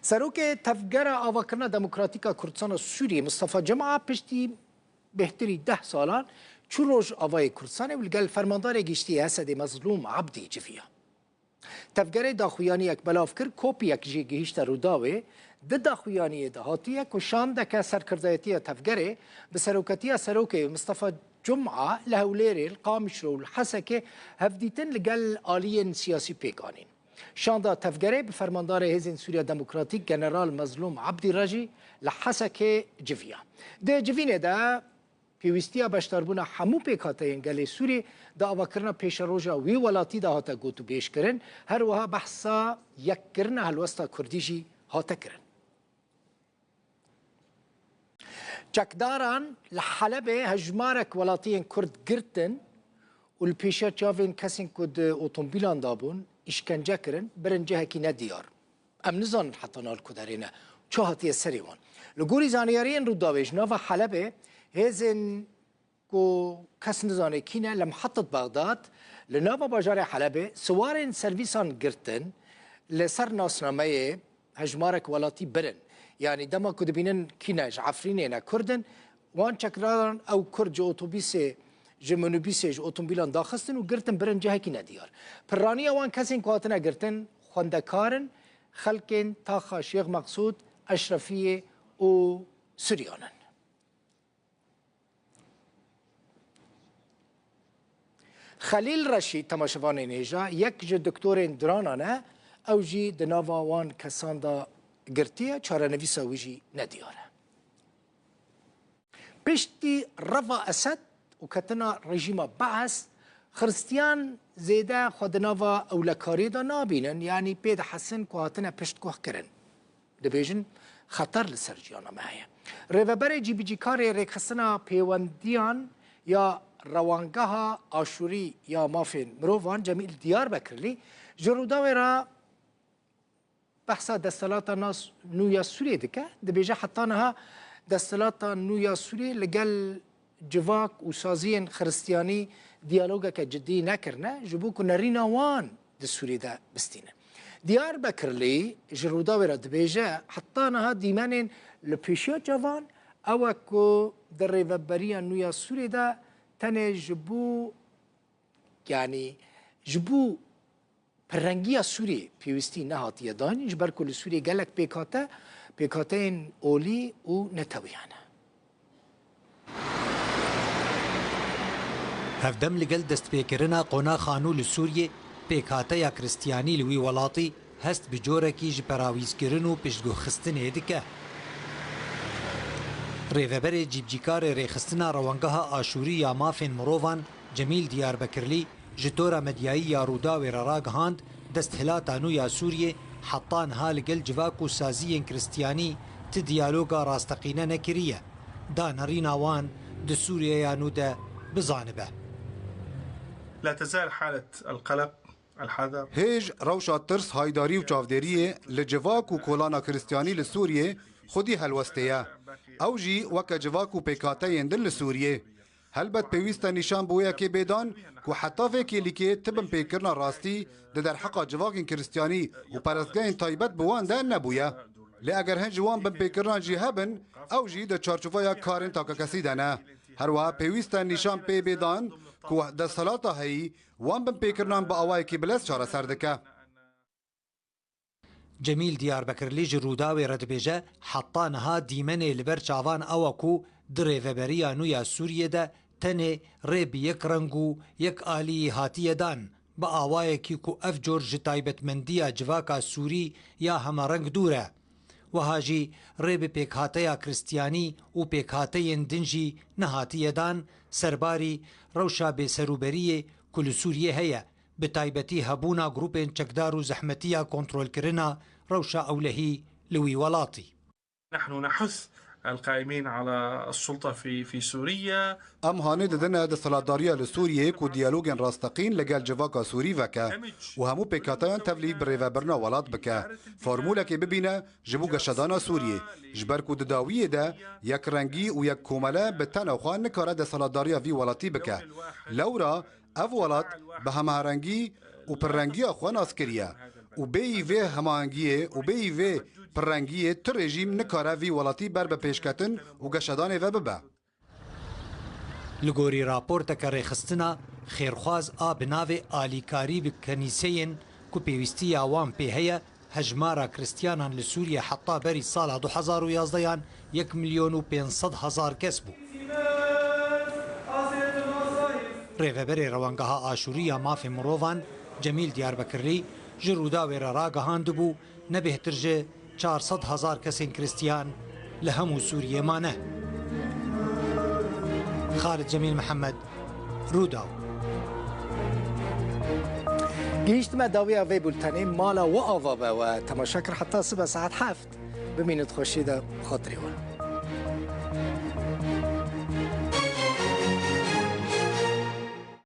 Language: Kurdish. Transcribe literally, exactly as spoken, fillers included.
Serokê Tevgera Avakirina Demokratîk a Kurdistana Sûriyê Mistefa Cuma piştî bêhtirî deh salan çû Rojavayê Kurdistanê û li gel Fermandarê Giştî yê Hesedê Mezlûm Ebdî civiya. Tevgerê daxuyaniyek belav kir, kopiyek jî gihîşte Rûdawê. Di daxuyaniyê de hatiye ku şandeke serkirdayetiya Tevgerê bi seroketiya serokê Mistefa Cuma li Hewlêrê, li Qamişlo û li Hesekê hevdîtin li gel aliyên siyasî pêk anîn. Şanda Tevgerê bi fermandarê Hêzên Sûriya Demokratîk General Mezlûm Ebdî re jî li Hesekê civiya. Di civînê de pêwîstiya beşdarbûna hemû pêkhateyên gelê Sûrî di avakirina pêşeroja wî welatî de hate gotûbêjkirin, her wiha behsa yekkirina helwesta Kurdî jî hate kirin. Çekdaran li Helebê hejmarek welatiyên Kurd girtin û li pêşiya çavên kesên ku di otomobîlan de bûn, îşkence kirin, birin cihekî nediyar. Em nizanin heta niha li ku derê ne. Çi hatiye serê wan? Li gorî zaniyariyên Rûdawê ji nava Helebê hêzên ku kes nizane kî ne, li mihetit Bexdad, li nava bajarê Helebê, siwarên servîsan girtin, li ser nasnameyê hejmarek welatî birin. Yanî dema ku dibînin kî ne, ji Efrînê ne, Kurd in, wan çekdaran ew Kurd ji otobîsê, ji minibîsê, ji otomobîlan daxistin û girtin birin cihekî nediyar. Pirraniya wan kesên ku hatine girtin, xwendekar in, xelkên taxa Şêx Meqsûd, Eşrefiyê û Suryan in. Xelîl Reşîd temaşevanên hêja yek ji doktorên diranan e, ew jî di nava wan kesan de girtiye, çarenivîsa wî jî nediyar e. Piştî reva Esed û ketina rejîma Bees, Xiristiyan zêde xwe di nava ewlekariyê de nabînin, yanî pê dihesin ku hatine piştguhkirin. Dibêjin, xeter li ser jiyana me heye. Rêveberê cîbicîkarê rêkxistina pêwendiyan ya Rewangeha Aşûrî ya Mafên Mirovan Cemîl Diyarbekirlî ji Rûdawê re behsa desthilata nas-, nû ya Sûriyê dike. Dibêje, heta niha desthilata nû ya Sûriyê li gel civak û saziyên xiristiyanî diyalogeke cidî nekirine, ji bo ku nerîna wan di Sûriyê de bistîne. Diyarbekirlî ji Rûdawê re dibêje, heta niha dîmenên li pêşiya çavan ew e ku di rêveberiya nû ya Sûriyê de tenê ji bo, yanî ji bo pirrengiya Sûriyê pêwîstî nehatiye dan, ji ber ku li Sûriyê gelek pêkhate, pêkhateyên olî û netewî hene. Hevdem li gel destpêkirina qonaxa nû li Sûriyê, pêkhateya Kristiyanî li wî welatî hest bi corekî ji perawîzkirin û piştguhxistinê dike. Rêveberê cîbcîkarê rêxistina Rewangeha Aşûrî ya Mafên Mirovan, Cemîl Diyarbekirlî, ji tora medyayî ya Rûdawê re ragihand, desthilata nû ya Sûriyê heta niha li gel civak û saziyên Kristiyanî ti diyaloga rasteqîne nekiriye, da nerîna wan di Sûriyeya nû de bizanibe. لا تزال حالة القلق، الحذر. Hêj rewşa tirs, haydarî û çavdêriyê li civak û kolana Kristiyanî li Sûriyê xwedî helwestê ye. Ew jî weke civak û pêkhateyên din li Sûriyê. Helbet pêwîst e nîşan bi wê yekê bê dan ku heta vê kêlîkê ti binpêkirina rastî di derheqa civakên Kristiyanî û perestgehên taybet bi wan de nebûye. Lê eger hin ji wan binpêkirinan jî hebin, ew jî di çarçoveya karên takekesî de ne. Her wiha pêwîst e nîşan pê bê dan ku desthilata heyî wan binpêkirinan bi awayekî bilez çareser dike. Cemîl Diyarbekirlî ji Rûdawê re dibêje, heta niha dîmenê li ber çavan ew e ku di rêveberiya nû ya Sûriyê de tenê rê bi yek reng û yek aliyî hatiye dan, bi awayekî ku ev cor ji taybetmendiya civaka Sûrî ya hemereng dûr e. Wiha jî rê bi pêkhateya Kristiyanî û pêkhateyên din jî nehatiye dan, serbarî rewşa bêserûberiyê ku li Sûriyê heye, bi taybetî hebûna grûpên çekdar û zehmetiya kontrolkirina rewşa ewlehî li wî welatî. نحن نحث القائمين على السلطة في، في سوريا. Em hanê didine desthilatdariya li Sûriyê ku diyalogên rasteqîn li gel civaka Sûrî veke û hemû pêkhateyan tevlî bi rêvebirina welat bike. Formûlekê bibîne ji bo geşedana Sûriyê, ji ber ku di dawiyê de yekrengî û yek komele bi tena xwe nikare desthilatdariya vî welatî bike. Lewra ev welat bi hemahengî û pirrengiya xwe nas kiriye û bêyî vê hemahengiyê û bêyî vê pirrengiyê tu rejîm nikare vî welatî ber bi pêşketin û geşedanê ve bibe. Li gorî raporteke rêxistina xêrxwaz a bi navê Alîkarî bi Kenîseyên ku pêwîstiya wan pê heye, hejmara Kristiyanan li Sûriyê heta berî sala du hezar û yazdeyan yek milyon û pênc sed hezar kes bû. Rêveberê Rewangeha Aşûrî ya Mafê Mirovan, Cemîl Diyarbekirlî, ji Rûdawê re ragihandibû, ne bêhtir ji çar sed hezar kesên Kristiyan li hemû Sûriyê mane. Xalid Cemîl Mihemed, Rûdaw. Gihîştime dawiya vê bultenê, mala we ava be, we temaşe kir heta sibe saet heft. Bimînit xweşî de, xatirê we.